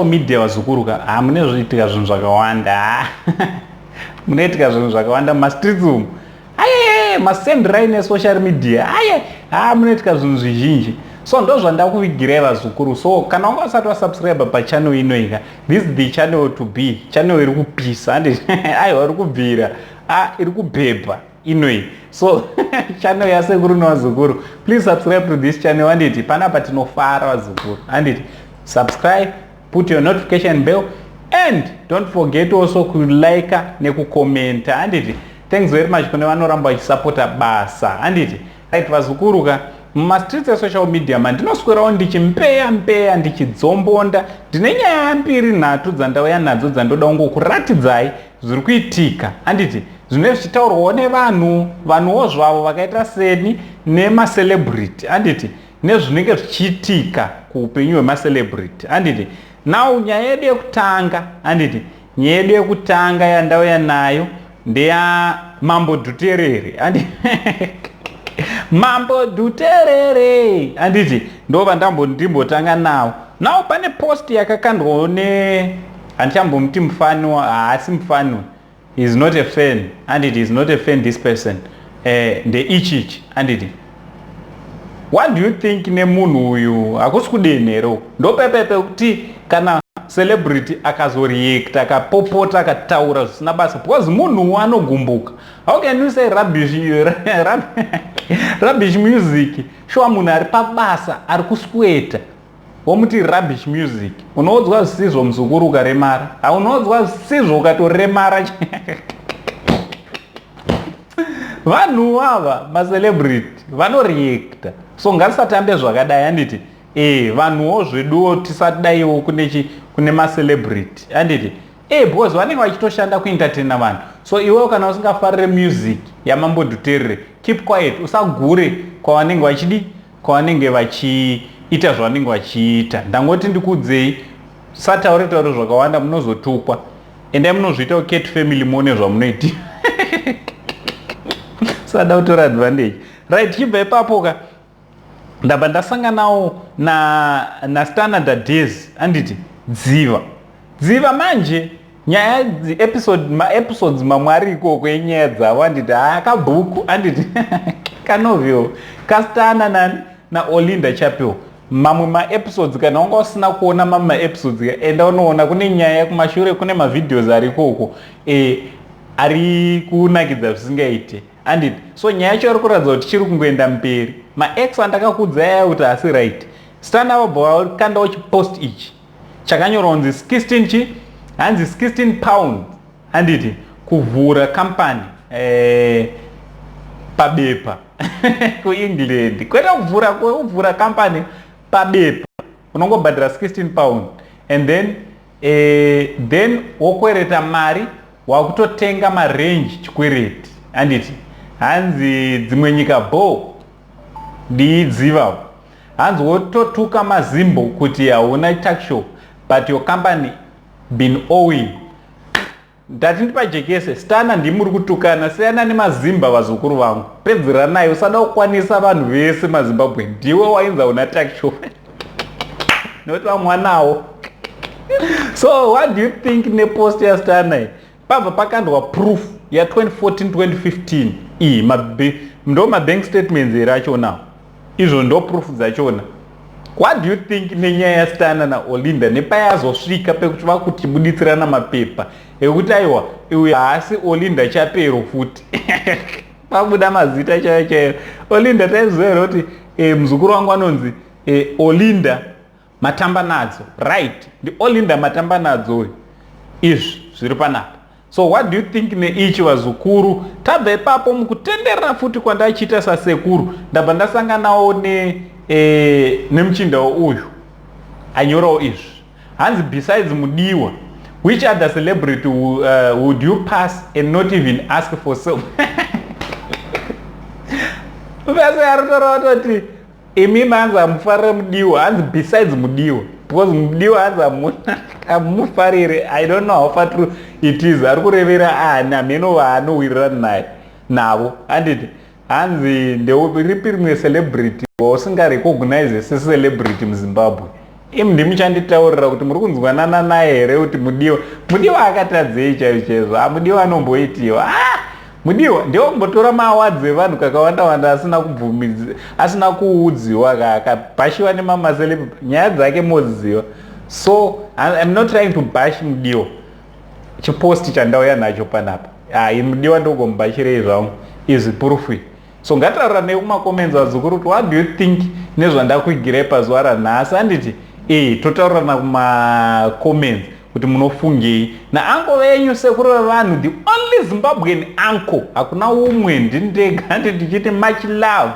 Masocial media, vazukuru ka, ha, mune zvoitika zvinhu zvakawanda. Munoitika zvinhu zvakawanda mumastreets umu. Aye, masendrai nesocial media, aye, ha, munoitika zvinhu zvizhinji. So ndo zvandakuvigirai, vazukuru. So kana wanga usati wasubscribe pachannel inoika, this is the channel to be. Channel iri kupisa, handiti? Aiwa, iri kubvira, a, iri kubhebha inoi. So channel yaSekuru nevazukuru, please subscribe to this channel, handiti? Panapa tinofara, vazukuru, handiti? Subscribe, put your notification bell and don't forget also kulike nekukomenta, handiti? Thanks very much kune vanoramba vachisapota basa, handiti? Right, vazukuru ka, mumastreets esocial media mandinoswerawo ndichimpeya mpeya, ndichidzombonda, ndine nyaya mbiri nhatu dzandauya nadzo dzandoda kungokuratidzai zviri kuitika, handiti? Zvinenge zvichitaurwawo nevanhu, vanhuwo zvavo vakaita seni nemacelebrity, handiti? Nezvinenge zvichiitika kuupenyu hwemacelebrity, handiti? Now nyaya yedu yekutanga, handiti? Nyaya yedu yekutanga yandauya nayo ndeya Mambo Dhuterere. Mambo Dhuterere, handiti? Ndo vandambo ndimbotanga nawo. Now pane post yakakandwawo ne, handichambomuti mufani, haasi mufani, is not a fan, handiti? Is not a fan, this person. Ndeichichi, handiti? What do you think nemunhu uyu? Hakusi kudenhero? Ndopepepe kuti kana celebrity akazoreacta, akapopota, akataura zvisina basa, because munhuwo anogumbuka. How can you say rubbish, rubbish music? Shuwa, munhu ari pabasa, ari kusweta, womuti rubbish music. Unoudzwa zvisizvo, muzukuru, ukaremara. Haunoudzwa zvisizvo ukatoremara. Vanhu ava macelebrity vanoreacta, so ngatisatambe zvakadai, handiti? Vanhuwo zveduwo tisadaiwo kune macelebrity, handiti? Because vanenge vachitoshanda kuentertaina vanhu. So iwewo kana usingafarire music yaMambo Dhuterere, keep quiet, usagure kwavanenge vachidi, kwavanenge vachiita zvavanenge vachiita. Ndangoti ndikudzei, sataure taure zvakawanda, munozotukwa. Endai munozviita cat family, muone zvamunoita. Sada kutora advantage, right? Chibva ipapo ka, ndabva ndasanganawo naStunner Days, handiti? Dziva Dziva manje, nyaya episode, maepisodes mamwe ari ikoko enyaya dzavo, handiti? Haa, kabhuku, handiti? Kanovel kaStunner nani naOlinda Chapel. Mamwe maepisodes, kana wanga usina kuona mamwe maepisodes, enda unoona. Kune nyaya kumashure, kune mavideos ari ikoko ari kunakidza zvisingaite, handiti? So nyaya yacho iri kuratidza kuti chiri kungoenda mberi. Maex andakakudzai aya kuti haasi right. Stunner vabva vakandawo chipost ichi chakanyorwa kunzi 16 chi, hanzi £16, handiti, kuvhura company pabepa kuEngland. Kwete kuvhura company pabepa, unongobhadhara £16 and then then wokwereta mari, wakutotenga marange chikwereti, handiti? Hanzi dzimwe nyika bo ndiidziva. Hanzi wototuka mazimbo kuti hauna tuckshop, but your company been owing. Ndati ndipajekese, Stunner, ndimuri kutukana. Siyana nemazimba, vazukuru vangu, pedziranai. Usada kukwanisa vanhu vese maZimbabwe. Ndiwe wainza una tuckshop, nokuti vamwanawo. So what do you think nepost yaStunner? Pabva pakandwa proof ya2014 2015. Iyi ndo mabank statements here achona izvo? Ndo proof dzachona. What do you think nenyaya yaStunner naOlinda, nepayazosvika pekuti vakutibuditsirana mapepa ekuti aiwa, uyu haasi Olinda Chapero futi, pabuda mazita chaiyo chaiyo? Olinda, taiziva here kuti muzukuru wangu anonzi Olinda Matamba Nadzo? Right, ndiOlinda Matamba Nadzo. Izvi zviri panapa. So what do you think neichi, vazukuru? Tabva ipapo, mukutenderera futi kwandachiita sasekuru, ndabva ndasanganawo nemuchindawo uyu anyorawo izvi. Hanzi, "Besides Mudiwa, which other celebrity would you pass and not even ask for self?" Vese aritora vatoti imi manzi hamufarire Mudiwa. Hanzi besides Mudiwa, because Mudiwa hanzi hamufarire. I don't know how far true it is. Ari kurevera ani? Hameno vaanowirirana naye navo, handiti? Hanzi nderipi rimwe celebrity wausingarecognize secelebrity muZimbabwe? Imi ndimi muchanditaurira kuti muri kunzwanana naye here, kuti Mudiwa, Mudiwa akatadzei chaizvo chaizvo? A, Mudiwa anomboitiwa. Ah, Mudiwa ndewakumbotora maawards evanhu kakawanda wanda asina kubvumidzi, asina kuudziwa, akabhashiwa nemamaceleb. Nyaya dzake modziziva. So I'm not trying to bash Mudiwa. Chipost chandauya nacho panapa, hai, Mudiwa ndogomubashirei zvangu? Izvi proof. So ngatauranei kumacomments, vazukuru, kuti what do you think nezvandakuigirai pazuva ranhasi? Handiti e totaurirana kumacomments kuti munofungei nauncle venyu, sekuru vevanhu, the only Zimbabwean uncle, hakuna umwe, ndini ndega. Handi ndichiti much love.